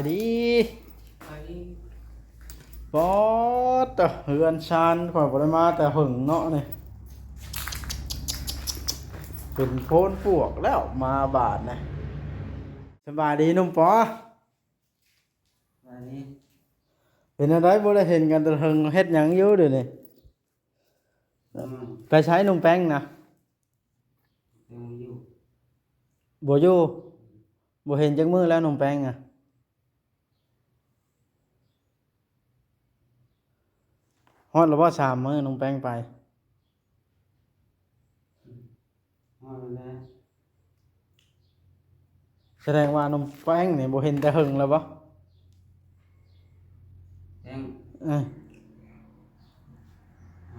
ດີ ສະບາຍດີ. ປອດເຕີ ເຮືອນຊານຂ້ອຍບໍ່ໄດ້ມາແຕ່ເຫິງເນາະນີ້ ເປັນໂພນປວກແລ້ວມາບາດນະ. ສະບາຍດີໜຸ່ມປໍ. ສະບາຍດີ. ເປັນແນວໃດ ບໍ່ໄດ້ເຫັນກັນແຕ່ເຫິງ ເຮັດຫຍັງຢູ່ດຽວນີ້? ອືມ. ໄປໃສໜຸ່ມແປ້ງນະ? ຍັງບໍ່ຢູ່. ບໍ່ຢູ່? ບໍ່ເຫັນຈັກມື້ແລ້ວໜຸ່ມແປ້ງນະ. ຮອດແລ້ວບໍ່ສາມມື້ໜຸ່ມແປ້ງໄປ? ຮອດແລ້ວ. ສະແດງວ່າໜຸ່ມແປ້ງນີ້ບໍ່ເຫັນແຕ່ເຫິງແລ້ວບໍ່? ແປ້ງ. ເອີ. ຫ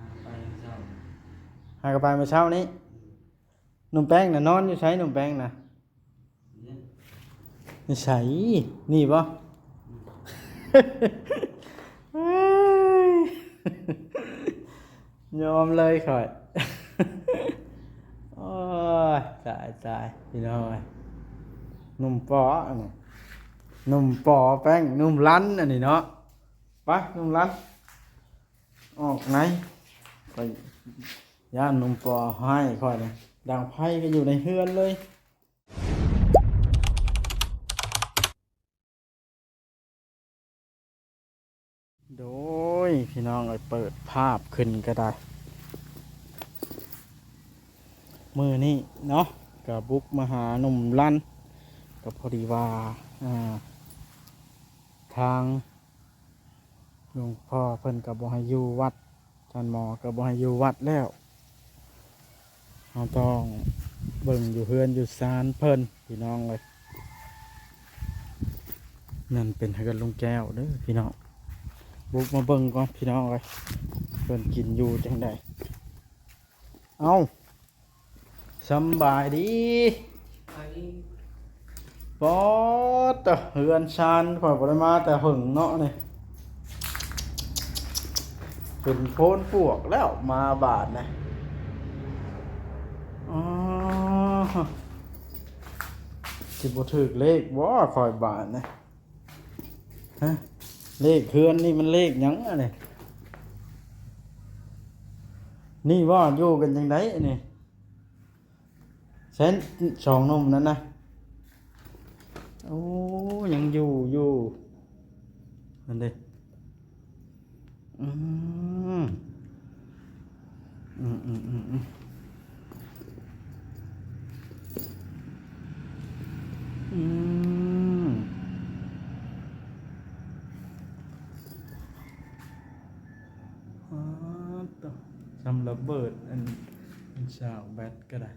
າກໍໄປມື້ເຊົ້າ. ຫາກໍໄປມື້ເຊົ້ານີ້? ອືມ. ໜຸ່ມແປ້ງນະ ນອນຢູ່ໃສໜຸ່ມແປ້ງນະ? ນີ້ໃສ? ນີ້ບໍ່? ອືມ. ຍອມເລີຍຂ້ອຍ. ໂອ້ຍ ຕາຍ ຕາຍ ພີ່ນ້ອງເອີຍ. ໜຸ່ມປໍອັນນີ້ ໜຸ່ມປໍແປ້ງ ໜຸ່ມລັນອັນນີ້ເນາະ. ໄປໜຸ່ມລັນ ອອກໃນ. ຂ້ອຍຢ້ານໜຸ່ມປໍຮ້າຍຂ້ອຍນະ. ດັງໄຟກໍຢູ່ໃນເຮືອນເລີຍ. ໂດຍ ພີ່ນ້ອງເອີຍ ເປີດພາບຂຶ້ນກໍໄດ້. ມື້ນີ້ເນາະ ກໍບຸກມາຫາໜຸ່ມລັນ ກໍພໍດີວ່າ ອ່າ ທາງ ຫຼວງພໍ່ເພິ່ນກໍບໍ່ໃຫ້ຢູ່ວັດ, ທ່ານໝໍກໍບໍ່ໃຫ້ຢູ່ວັດແລ້ວ. ເຮົາຕ້ອງເບິ່ງຢູ່ເຮືອນຢູ່ຊານເພິ່ນ ພີ່ນ້ອງເອີຍ. ນັ້ນເປັນເຮືອນລຸງແກ້ວເດີພີ່ນ້ອງ. ບຸກມາເບິ່ງກ່ອນພີ່ນ້ອງເອີຍ ເພິ່ນກິນຢູ່ຈັ່ງໃດ. ເອົ້າ ສຳບາຍດີ. ສະບາຍດີ. ປອດເຕີ ເຮືອນຊານຂ້ອຍບໍ່ໄດ້ມາແຕ່ເຫິງເນາະນີ້ ເປັນໂພນປວກແລ້ວມາບາດນະ. ອໍ ຊິບໍ່ຖືກເລກບໍ່ຂ້ອຍບາດນະ? ຮະ ເລກເຮືອນນີ້ມັນເລກຫຍັງອັນນີ້? ນີ້ບໍ່ ຢູ່ກັນຈັ່ງໃດອັນນີ້? ໃສສອງໜຸ່ມນັ້ນນະ? ໂອ້ ຍັງຢູ່ຢູ່ ນັ້ນເດ້. ອືມ ອືມ ອືມ ອືມ ອືມ ອືມ ປາດໂທ້ ສ່ຳລະເບີດ ອັນ ອັນຊາວແບັດກໍໄດ້.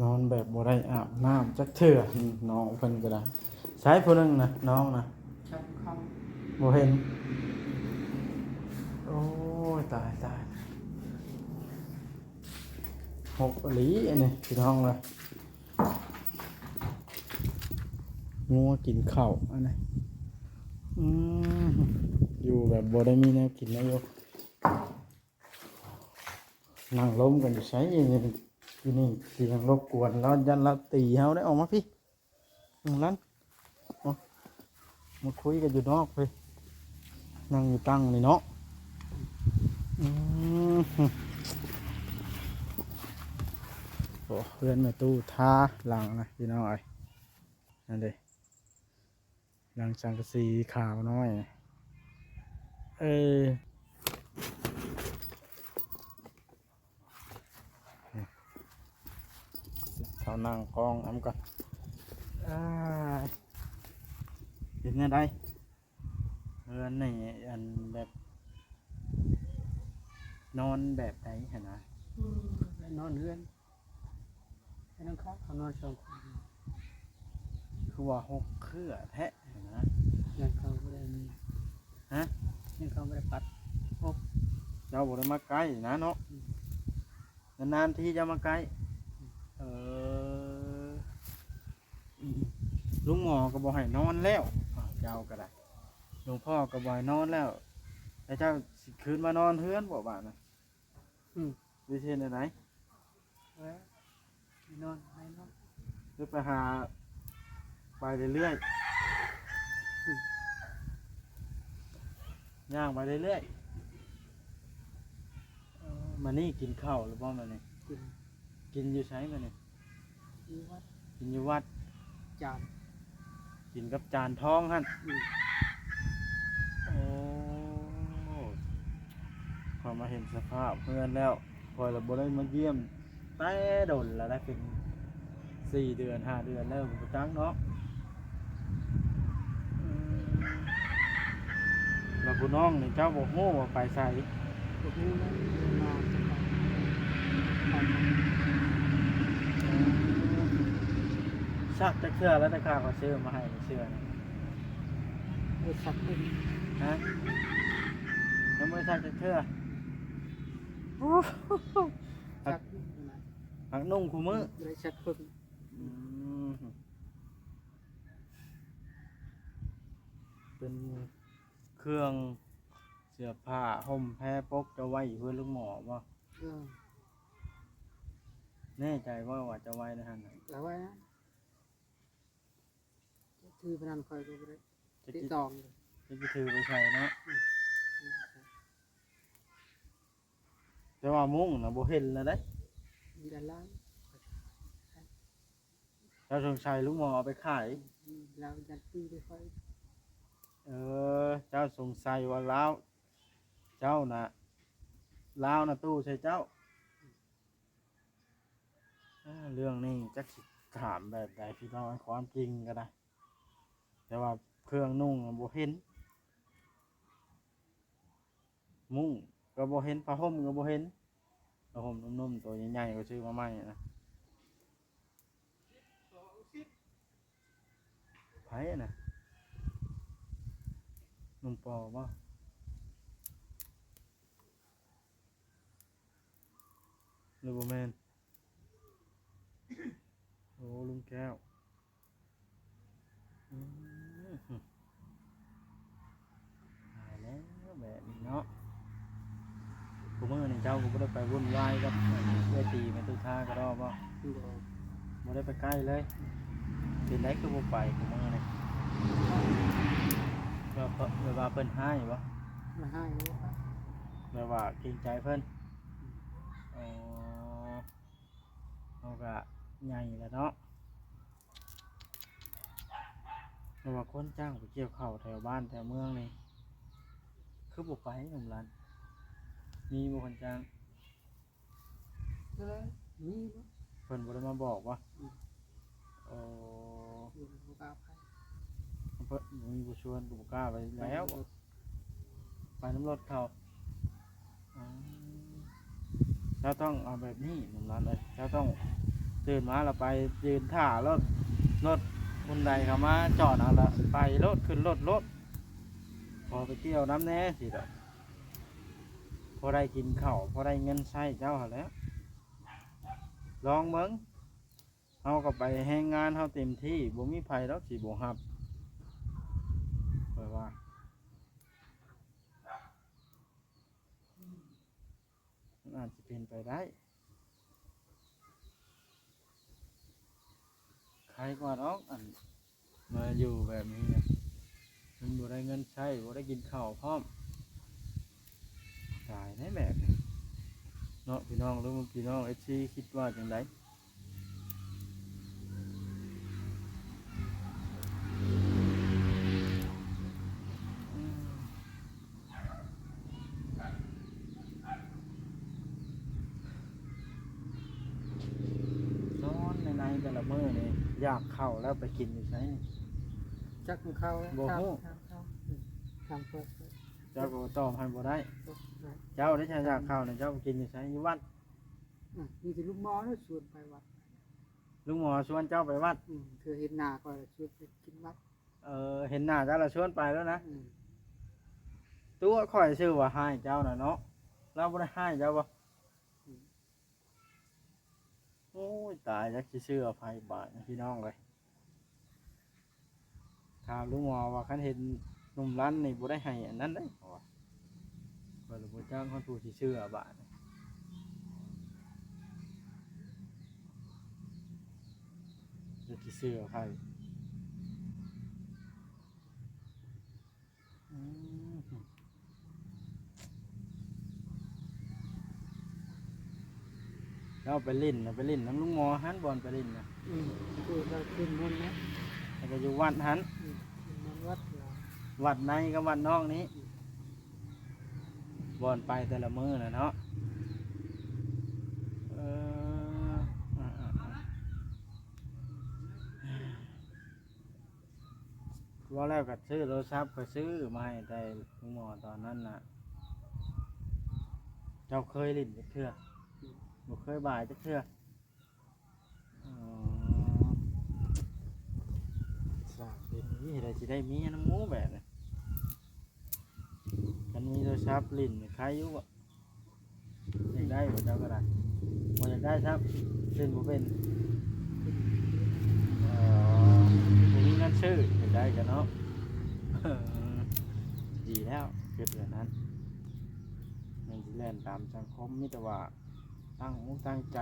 ນອນແບບບໍ່ໄດ້ອາບນ້ຳຈັກເທື່ອ ນ້ອງເພິ່ນກໍໄດ້. ໃສຜູ້ໜຶ່ງນະ ນ້ອງນະ? ຈັກເຂົາ ບໍ່ເຫັນ. ໂອ້ຍ ຕາຍ ຕາຍ ຫົກອີ່ຫຼີອັນນີ້ ພີ່ນ້ອງເອີຍ. ງົວກິນເຂົ້າອັນນີ້ ອືມ ຢູ່ແບບບໍ່ໄດ້ມີແນວກິນແນວຢູ່. ນັ່ງລົມກັນຢູ່ໃສ? ຢູ່ນີ້ ຢູ່ນີ້ສຽງລົບກວນ ລາວຢ້ານລາວຕີເຮົາໄດ໋. ອອກມາພີ້ ນ້ອງລັນ ເອົາ ມາຄຸຍກັນຢູ່ນອກພີ້ ນັ່ງຢູ່ຕັ່ງນີ້ເນາະ. ອືມ ໂອ້ ເຮືອນແມ່ຕູ້ທາຫຼັງນະ ພີ່ນ້ອງເອີຍ ນັ້ນເດ້. ຫຼັງສັງກະສີຂາວນ້ອຍ ເອີ ເຂົ້ານັ່ງກ້ອງອຳກ່ອນ. ເປັນແນວໃດເຮືອນນີ້ ອັນແບບ ນອນແບບໃດຫັ້ນນະ? ອືມ ນອນເຮືອນ ໄປນອນຄ້າງເຂົານອນສອງຄົນ ຄືວ່າຫົກເຄືອແທ້ຫັ້ນນະ. ຍັງເຂົາບໍ່ໄດ້ມີ ຮະ? ຍັງເຂົາບໍ່ໄດ້ປັດຫົກ ເຈົ້າບໍ່ໄດ້ມາໃກ້ນະເນາະ. ອືມ ນານໆທີຈະມາໃກ້. ອືມ ເອີ. ລຸງໝໍກໍບໍ່ໃຫ້ນອນແລ້ວ ເຈົ້າກໍໄດ້ ຫຼວງພໍ່ກໍບໍ່ໃຫ້ນອນແລ້ວ ແລ້ວເຈົ້າຊິຄືນມານອນເຮືອນບໍ່ບາດນະ? ອືມ ຫຼືຊິເຮັດແນວໃດ? ເອີ ນອນໃຫ້ນອນ ຫຼືໄປຫາ ໄປເລື້ອຍໆ ອືມ ຍ່າງໄປເລື້ອຍໆ. ເອີ ມື້ນີ້ກິນເຂົ້າແລ້ວບໍ່? ມື້ນີ້ກິນ ກິນຢູ່ໃສມື້ນີ້? ຢູ່ວັດ ກິນຢູ່ວັດ ຈານ ກິນກັບຈານທອງຫັ້ນ. ອືມ ໂອ້ ຂ້ອຍມາເຫັນສະພາບເຮືອນແລ້ວ ຂ້ອຍລະບໍ່ໄດ້ມາຢ້ຽມແຕ່ດົນລະ ໄດ້ເປັນສີ່ເດືອນຫ້າເດືອນແລ້ວ ບໍ່ຈັກເນາະ. ອືມ ແລ້ວຜູ້ນ້ອງນີ້ເຈົ້າບໍ່ຮູ້ວ່າໄປໃສ? ບໍ່ຮູ້ນະ ມາຈາກໃສ ໄປນຳ. ຊັກຈັກເທື່ອແລ້ວ ແຕ່ຂ້າກໍຊື້ມາໃຫ້ເສື້ອນະ? ບໍ່ໄດ້ຊັກເພິ່ນ ຮະ? ຍັງບໍ່ໄດ້ຊັກຈັກເທື່ອ. ຊັກຢູ່ນະ ຮັກນຸ່ງຄູ່ມື້ ບໍ່ໄດ້ຊັກເພິ່ນ. ອືມ ເປັນເຄື່ອງເສື້ອຜ້າຫົ່ມແພປົກ ເຈົ້າໄວ້ຢູ່ເຮືອນລຸງໝໍບໍ່? ເອີ ແນ່ໃຈບໍ່ວ່າເຈົ້າໄວ້ໃນຫັ້ນນະ? ເອົາໄວ້ນະ ຖືໄປນັ້ນຂ້ອຍກໍບໍ່ໄດ້ຕິດຕໍ່ ຈະຊິຖືໄປໃສເນາະ? ອືມ ແຕ່ວ່າມຸ້ງນະບໍ່ເຫັນແລ້ວເດ້ ຢູ່ດ້ານຫຼັງ. ເຈົ້າສົງໄສລຸງໝໍເອົາໄປຂາຍ? ອືມ ລາວຢ້ານຕື້ໄປຂ້ອຍ. ເອີ ເຈົ້າສົງໄສວ່າລາວ ເຈົ້ານະ ລາວນະຕູ້ໃສ່ເຈົ້າ. ເອີ ເລື່ອງນີ້ຈັກຊິຖາມແບບໃດພີ່ນ້ອງ ຄວາມຈິງກໍໄດ້ ແຕ່ວ່າເຄື່ອງນຸ່ງນະບໍ່ເຫັນ. ມຸ້ງກໍບໍ່ເຫັນ ຜ້າຫົ່ມກໍບໍ່ເຫັນ ຜ້າຫົ່ມນຸ່ມໆ ໂຕໃຫຍ່ໆ ກໍຊື້ມາໃໝ່ນະ. ໃຜນະ? ໜຸ່ມປໍບໍ່? ຫຼືບໍ່ແມ່ນ? ໂອ້ ລຸງແກ້ວ. ອືມ ຕາຍແລ້ວແບບນີ້ເນາະ. ຄູ່ມື້ນີ້ເຈົ້າກໍບໍ່ໄດ້ໄປວຸ່ນວາຍກັບເອື້ອຍຕີແມ່ຕຸທາກະດໍບໍ່? ບໍ່ ບໍ່ໄດ້ໄປໃກ້ເລີຍ. ເປັນໃດຄືບໍ່ໄປຄູ່ມື້ນີ້? ແບບ ແບບວ່າເພິ່ນຮ້າຍບໍ່? ບໍ່ຮ້າຍ ບໍ່ໄປ. ແບບວ່າເກງໃຈເພິ່ນ? ອືມ ອໍ ເຮົາກະໃຫຍ່ແລ້ວເນາະ. ແຕ່ວ່າຄົນຈ້າງໄປກ່ຽວເຂົ້າແຖວບ້ານແຖວເມືອງນີ້ ຄືບໍ່ໄປໜຸ່ມຫຼານ? ມີບໍ່ຄົນຈ້າງ? ເອີ ມີບໍ່? ເພິ່ນບໍ່ໄດ້ມາບອກບໍ່? ອືມ ໂອ້ ເພິ່ນບໍ່ມີຜູ້ຊວນກໍບໍ່ກ້າໄປແລ້ວ. ໄປນຳລົດເຂົາ. ອືມ ເຈົ້າຕ້ອງເອົາແບບນີ້ໜຸ່ມຫຼານເອີຍ ເຈົ້າຕ້ອງຕື່ນມາແລ້ວໄປຢືນຖ້າລົດ ລົດຄົນໃດເຂົ້າມາຈອດເອົາລະໄປໂລດ ຂຶ້ນລົດໂລດ. ຂໍໄປກ່ຽວນຳແດ່ຊິດອກ ພໍໄດ້ກິນເຂົ້າ ພໍໄດ້ເງິນໃຊ້ເຈົ້າຫັ້ນແຫຼະ. ລອງເບິ່ງ ເຮົາກໍໄປແຮງງານເຮົາເຕັມທີ່ ບໍ່ມີໃຜດອກຊິບໍ່ຮັບ ຂ້ອຍວ່າ. ມັນອາດຈະເປັນໄປໄດ້ ໃຄກວ່າດອກ ອັນມາຢູ່ແບບນີ້ນະ ມັນບໍ່ໄດ້ເງິນໃຊ້ ບໍ່ໄດ້ກິນເຂົ້າພ້ອມ ຕາຍແທ້ແບບນີ້ເນາະ ພີ່ນ້ອງ. ຫຼືວ່າພີ່ນ້ອງເອັຟຊີຄິດວ່າຈັ່ງໃດ? ນອນໃນໆ ແຕ່ລະມື້ນີ້ຢາກເຂົ້າແລ້ວໄປກິນຢູ່ໃສ? ຈັກເຂົ້າ ບໍ່ຮູ້ ຖາມເຂົາ ອືມ ຖາມເຂົາ ເຈົ້າກໍຕອບໃຫ້ບໍ່ໄດ້. ເຈົ້າໄດ້ ຖ້າຢາກເຂົ້ານີ້ເຈົ້າໄປກິນຢູ່ໃສ? ຢູ່ວັດ. ອືມ ມີແຕ່ລຸງໝໍນະຊວນໄປວັດ. ລຸງໝໍຊວນເຈົ້າໄປວັດ? ອືມ ເທື່ອເຫັນໜ້າຂ້ອຍລະຊວນໄປກິນວັດ. ເອີ ເຫັນໜ້າເຈົ້າລະຊວນໄປໂລດນະ. ອືມ ຕົວະ ຂ້ອຍຊື່ວ່າຮ້າຍເຈົ້ານະເນາະ ລາວບໍ່ໄດ້ຮ້າຍເຈົ້າບໍ່? ອືມ ໂອ້ຍ ຕາຍ ຈັກຊິເຊື່ອໃຜບາດນີ້ ພີ່ນ້ອງເອີຍ. ຖາມລຸງໝໍວ່າ ຄັນເຫັນໜຸ່ມລັນນີ້ບໍ່ໄດ້ໃຫ້ອັນນັ້ນເດ້ ເຂົາວ່າ. ຂ້ອຍລະບໍ່ຈັກຮອດຜູ້ຊິເຊື່ອບາດນີ້ ຈັກຊິເຊື່ອໃຜ. ອືມ ລາວໄປຫຼິ້ນນະ ໄປຫຼິ້ນນຳລຸງໝໍຫັ້ນ ບ່ອນໄປຫຼິ້ນນະ. ອືມ ຢູ່ວັດຫັ້ນນະ ແລ້ວກໍຢູ່ວັດຫັ້ນ. ອືມ ວັດ ວັດໃນກັບວັດນອກນີ້ ອືມ ບ່ອນໄປແຕ່ລະມື້ນະເນາະ. ເອີ ເວົ້າແລ້ວກໍຊື້ໂທລະສັບ ຂ້ອຍຊື້ມາໃຫ້ແຕ່ຄຸນໝໍຕອນນັ້ນນະ. ເຈົ້າເຄີຍຫຼິ້ນຈັກເທື່ອ? ບໍ່ເຄີຍບາຍຈັກເທື່ອ. ອໍ ສ້າງເປັນນີ້ ເຮັດໃດຊິໄດ້ເມຍນຳໝູ່ແບບນີ້. ຄັນມີໂທລະສັບຫຼິ້ນໃຄຢູ່. ຢາກໄດ້ບໍ່ ເຈົ້າກໍໄດ້? ບໍ່ຢາກໄດ້ຊ້ຳ ຫຼິ້ນບໍ່ເປັນ. ເອີ ບໍ່ມີເງິນຊື້ ຢາກໄດ້ກໍເນາະ. ດີແລ້ວ ຄິດແບບນັ້ນ ແມ່ນຊິແລ່ນຕາມສັງຄົມ. ມີແຕ່ວ່າຕັ້ງອົກຕັ້ງໃຈ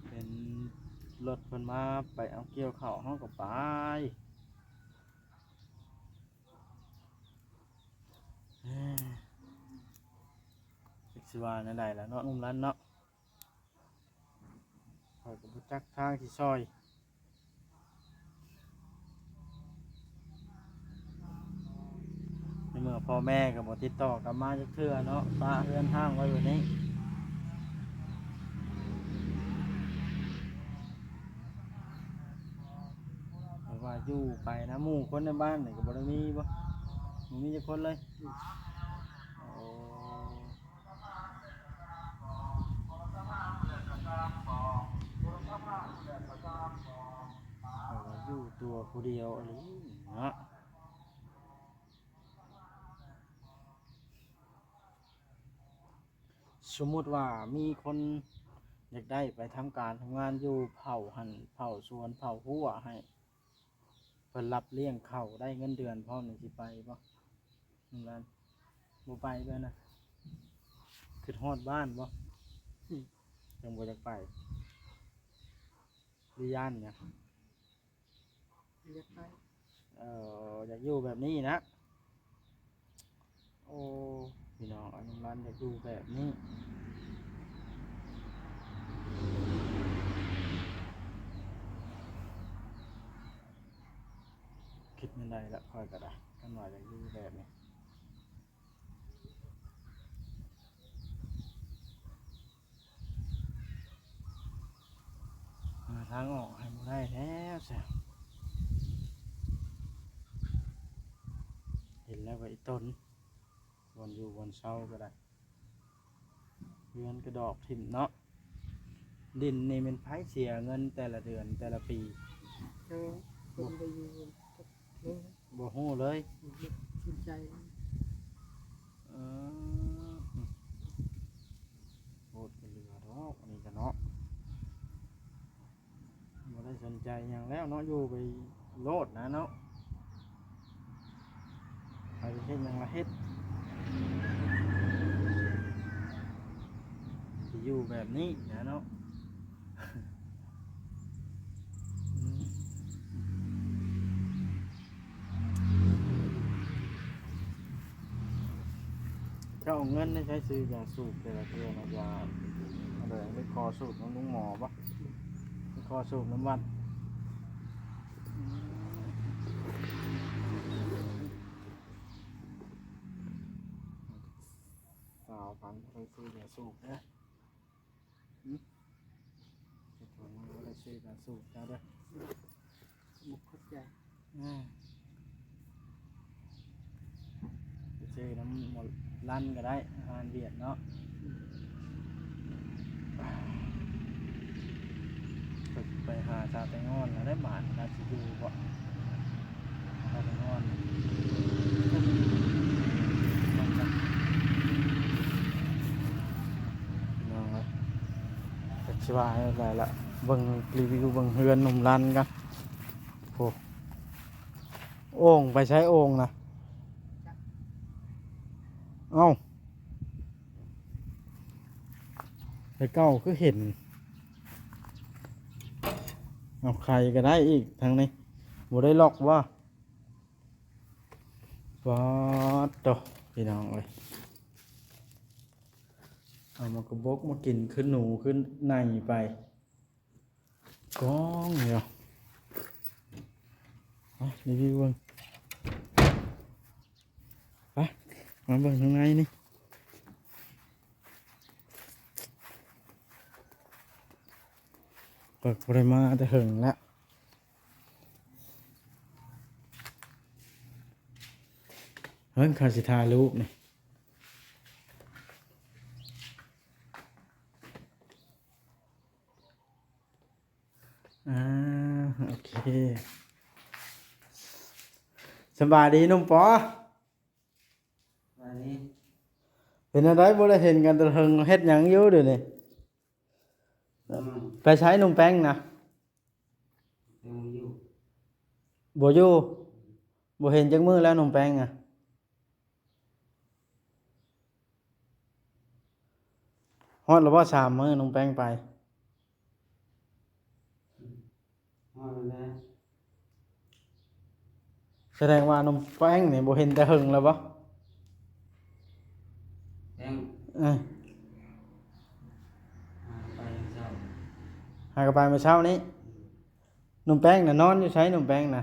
ເຫັນລົດເພິ່ນມາໄປເອົາກ່ຽວເຂົ້າ ເຮົາກໍໄປ. ເອີ ຈັກຊິວ່າແນວໃດລະເນາະ ໜຸ່ມລັນເນາະ. ຂ້ອຍກໍບໍ່ຈັກທາງຊິຊ່ອຍ ໃນເມື່ອພໍ່ແມ່ກໍບໍ່ຕິດຕໍ່ກັບມາຈັກເທື່ອເນາະ ປະເຮືອນຮ້າງໄວ້ແບບນີ້. ແຕ່ວ່າຢູ່ໄປນຳໝູ່ຄົນໃນບ້ານນີ້ກໍບໍ່ໄດ້ມີບໍ່? ບໍ່ມີຈັກຄົນເລີຍ? ໂອ້ ເຂົາວ່າຢູ່ຕົວຜູ້ດຽວອີ່ຫຼີເນາະ. ສົມມຸດວ່າມີຄົນຢາກໄດ້ໄປທຳການທຳງານຢູ່ເຜົາຫັ້ນ ເຜົາສວນ ເຜົາຮົ້ວໃຫ້ ເພິ່ນຮັບລ້ຽງເຂົ້າ ໄດ້ເງິນເດືອນພ້ອມນີ້ ຊິໄປບໍ່? ນ້ອງຫຼານ ບໍ່ໄປແລ້ວນະ? ຄິດຮອດບ້ານບໍ່? ອືມ ຈັ່ງບໍ່ຢາກໄປ ຫຼືຢ້ານຫຍັງ? ຢາກໄປ ເອີ ຢາກຢູ່ແບບນີ້ນະ. ໂອ້ ພີ່ນ້ອງ ອານຸລັນຢາກຢູ່ແບບນີ້. ຄິດແນວໃດລະ ຂ້ອຍກໍໄດ້ ຄັນວ່າຢາກຢູ່ແບບນີ້. ຫາທາງອອກໃຫ້ບໍ່ໄດ້ແລ້ວຊະ ເຫັນແລ້ວກໍອີ່ຕົນ ບ່ອນຢູ່ບ່ອນເຊົາກໍໄດ້ ເຮືອນກະດອກຖິ້ມເນາະ. ດິນນີ້ແມ່ນໃຜເສຍເງິນແຕ່ລະເດືອນແຕ່ລະປີ? ເອີ ບໍ່ໄດ້ຢູ່ ບໍ່ຮູ້ເລີຍ ບໍ່ສົນໃຈ. ເອີ ໂພດກໍເຫຼືອດອກ ອັນນີ້ກະເນາະ ບໍ່ໄດ້ສົນໃຈຫຍັງແລ້ວເນາະ ຢູ່ໄປໂລດນະເນາະ. ໃຜຊິເຮັດຫຍັງລະເຮັດ ຊິຢູ່ແບບນີ້ນະເນາະ. ອືມ ເຈົ້າເອົາເງິນໃນໃສຊື້ຢາສູບແຕ່ລະເທື່ອນະ? ຢາ ອັນໃດ ໄປຂໍສູບນຳລຸງໝໍບໍ່? ໄປຂໍສູບນຳວັດ. ອືມ ຊາວພັນ ໄປຊື້ຢາສູບເດີ້. ອືມ ເຮັດຜົນບໍ່ໄດ້ຊື້ການສູບເຈົ້າເດີ້. ຂອບໃຈ. ອືມ ໄປຊື້ນຳໝໍລັນກໍໄດ້ ຮ້ານວຽດເນາະ. ໄປຫາຊາວແຕງອ່ອນແລ້ວໄດ້ບາດ ລາວຊິຢູ່ບໍ່? ຊາວແຕງອ່ອນ ພີ່ນ້ອງເອີຍ ຈັກຊິວ່າແນວໃດລະ ເບິ່ງຣີວິວເບິ່ງເຮືອນໜຸ່ມລັນກັນ. ໂອ້ ໂອ່ງໄປໃຊ້ໂອ່ງນະ? ເອົ້າ ແຕ່ເກົ່າຄືເຫັນ. ເອົາ ໄຂກໍໄດ້ອີກທາງນີ້ ບໍ່ໄດ້ລັອກບໍ່? ປາດໂທ້ ພີ່ນ້ອງເອີຍ ເອົາໝາກກະບົກມາກິນຄືໜູຄືໄນໄປ ກອງດຽວ. ມາຣີວິວເບິ່ງ ໄປ ມາເບິ່ງທາງໃນນີ້ ເປີດບໍ່ໄດ້ມາແຕ່ເຫິງແລ້ວ. ເບິ່ງ ເຂົາຊິຖ່າຍຮູບນີ້. ອ່າ ໂອເຄ ສະບາຍດີໜຸ່ມປໍ. ສະບາຍດີ. ເປັນແນວໃດ ບໍ່ໄດ້ເຫັນກັນແຕ່ເຫິງ ເຮັດຫຍັງຢູ່ດຽວນີ້? ອືມ ໄປໃສໜຸ່ມແປ້ງນະ? ຍັງຢູ່ ບໍ່ຢູ່? ບໍ່ເຫັນຈັກມື້ແລ້ວໜຸ່ມແປ້ງນະ? ຮອດແລ້ວບໍ່ ສາມມື້ໜຸ່ມແປ້ງໄປ? ຮອດແລ້ວ. ສະແດງວ່າໜຸ່ມແປ້ງນີ້ບໍ່ເຫັນແຕ່ເຫິງແລ້ວບໍ່? ແປ້ງ ເອີ ຫາໄປເຊົ້າ ຫາກໍໄປມື້ເຊົ້ານີ້. ອືມ ໜຸ່ມແປ້ງນະ ນອນຢູ່ໃສໜຸ່ມແປ້ງນະ?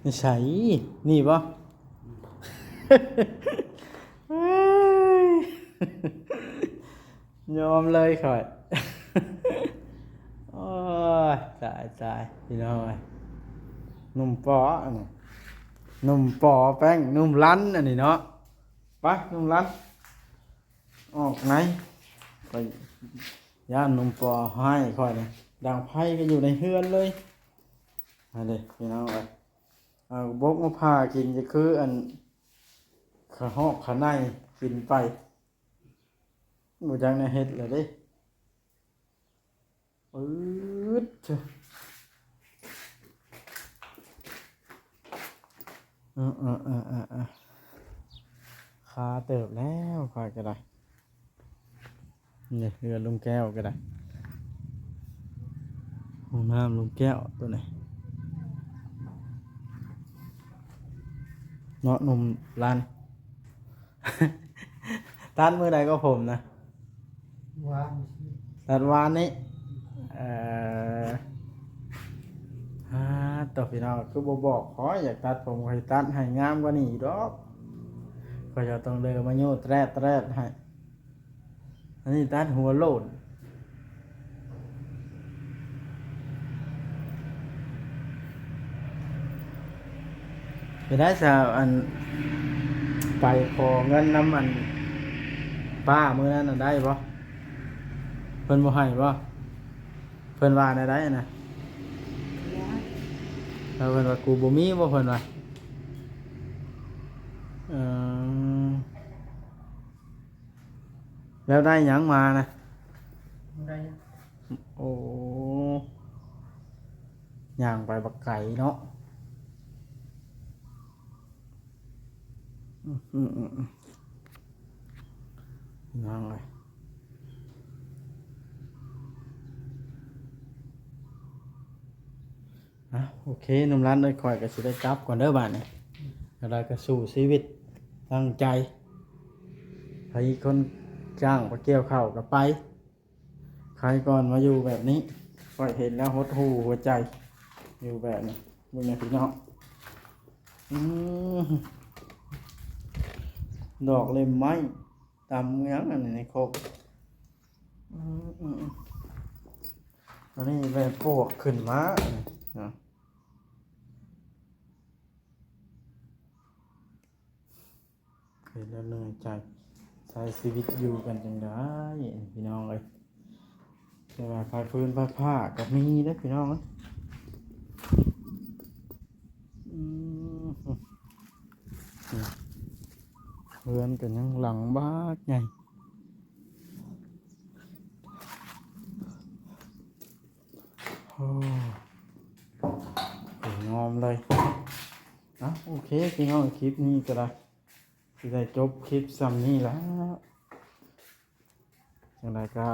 ນີ້ໃສ ນີ້ບໍ່? ຍອມເລີຍຂ້ອຍ. ໂອ້ຍ ຕາຍ ຕາຍ ພີ່ນ້ອງເອີຍ ໜຸ່ມປໍອັນນີ້ ໜຸ່ມປໍແປ້ງ ໜຸ່ມລັນອັນນີ້ເນາະ. ໄປໜຸ່ມລັນ ອອກໃນ ຂ້ອຍຢ້ານໜຸ່ມປໍຮ້າຍຂ້ອຍນະ ດັງໄຟກໍຢູ່ໃນເຮືອນເລີຍ. ມາເດີພີ່ນ້ອງເອີຍ ເອົາບົກມາຜ່າກິນ ຈະຄືອັນຂະຫອກຂະໄນກິນໄປ ບໍ່ຈັກແນວເຮັດແລ້ວເດ້. ປຶດ ເອີ ເອີ ເອີ ເອີ ເອີ ຄາເຕີບແລ້ວຂ້ອຍກໍໄດ້. ນີ້ເຮືອນລຸງແກ້ວກໍໄດ້ ຫ້ອງນ້ຳລຸງແກ້ວຕົວນີ້ເນາະ ໜຸ່ມລັນ. ຕັດມື້ໃດກໍຜົມນະ? ວານ ຕັດວານນີ້. ເອີ ອ່າ ໂຕ ພີ່ນ້ອງ ຄືບໍ່ບອກຂ້ອຍ ຢາກຕັດຜົມ ຂ້ອຍຕັດໃຫ້ງາມກວ່ານີ້ອີກດອກ. ຂ້ອຍຈະຕ້ອງເດີມາໂຍແຕຣດໆໃຫ້. ອັນນີ້ຕັດຫົວໂລ້ນ. ໄປໄດ້ຊະ ອັນ ໄປຂໍເງິນນຳ ອັນ ປ້າມື້ນັ້ນນະ ໄດ້ບໍ່? ເພິ່ນບໍ່ໃຫ້ບໍ່? ເພິ່ນວ່າແນວໃດນະ? ແລ້ວເພິ່ນວ່າ ກູບໍ່ມີບໍ່ ເພິ່ນວ່າ. ເອີ ແລ້ວໄດ້ຫຍັງມານະ? ບໍ່ໄດ້ຫຍັງ. ໂອ້ ຍ່າງໄປບັກໄກເນາະ. ອືມ ອືມ ອືມ ພີ່ນ້ອງເອີຍ. ອ່ະ ໂອເຄ ໜຸ່ມລັນເອີຍ ຂ້ອຍກໍຊິໄດ້ກັບກ່ອນເດີບາດນີ້. ແລ້ວກໍສູ້ຊີວິດ ຕັ້ງໃຈ. ໃຜຄົນຈ້າງໄປກ່ຽວເຂົ້າກໍໄປ. ໃຄກ່ອນມາຢູ່ແບບນີ້ ຂ້ອຍເຫັນແລ້ວຫົດຫູ່ຫົວໃຈ ຢູ່ແບບນີ້. ເບິ່ງແດ່ພີ່ນ້ອງ ອືມ ດອກເລັມໄມ້ ຕຳຫຍັງອັນນີ້ໃນຄົກ. ອືມ ອືມ ອັນນີ້ແມ່ນປວກຂຶ້ນມາເນາະ. ເຮັດແລ້ວເໜື່ອຍໃຈ ໃຊ້ຊີວິດຢູ່ກັນຈັ່ງໃດ ພີ່ນ້ອງເອີຍ. ແຕ່ວ່າໄຟຟືນໄຟຟ້າກໍມີເດ້ ພີ່ນ້ອງເອີຍ. ອືມ ເຮືອນກໍຍັງຫຼັງບັກໃຫຍ່. ໂອ້ ເປັນງອ ອມເລີຍ. ເອົາ ໂອເຄພີ່ນ້ອງ ຄລິບນີ້ກໍໄດ້ ຊິໄດ້ຈົບຄລິບຊ່ຳນີ້ແລ້ວ. ຈັ່ງໃດກໍ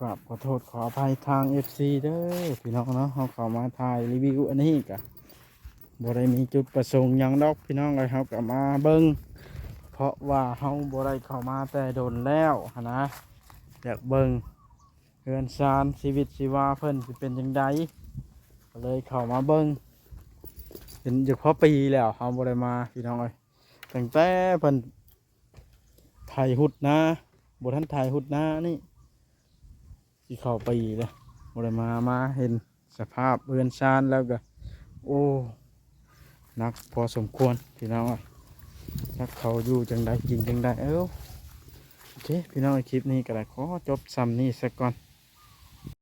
ກາບຂໍໂທດຂໍອະໄພທາງເອັຟຊີເດີພີ່ນ້ອງເນາະ. ເຮົາເຂົ້າມາຖ່າຍຣີວິວອັນນີ້ກໍບໍ່ໄດ້ມີຈຸດປະສົງຫຍັງດອກພີ່ນ້ອງເອີຍ. ເຮົາກໍມາເບິ່ງ ເພາະວ່າເຮົາບໍ່ໄດ້ເຂົ້າມາແຕ່ດົນແລ້ວຫັ້ນນະ, ຢາກເບິ່ງເຮືອນຊານ ຊີວິດຊີວາເພິ່ນຊິເປັນຈັ່ງໃດ ກໍເລີຍເຂົ້າມາເບິ່ງ. ເປັນຢູ່ພໍປີແລ້ວເຮົາບໍ່ໄດ້ມາພີ່ນ້ອງເອີຍ, ຕັ້ງແຕ່ເພິ່ນໄຖຮຸດນາ ບໍ່ທັນໄຖຮຸດນານີ້ ຊິເຂົ້າປີແລ້ວ ບໍ່ໄດ້ມາ ມາເຫັນສະພາບເຮືອນຊານແລ້ວກໍ ໂອ້ ໜັກພໍສົມຄວນພີ່ນ້ອງເອີຍ. ຈັກເຂົາຢູ່ຈັ່ງໃດກິນຈັ່ງໃດ. ເອີ ໂອເຄພີ່ນ້ອງເອີຍ ຄລິບນີ້ກໍໄດ້ຂໍຈົບຊ່ຳນີ້ສາກ່ອນ.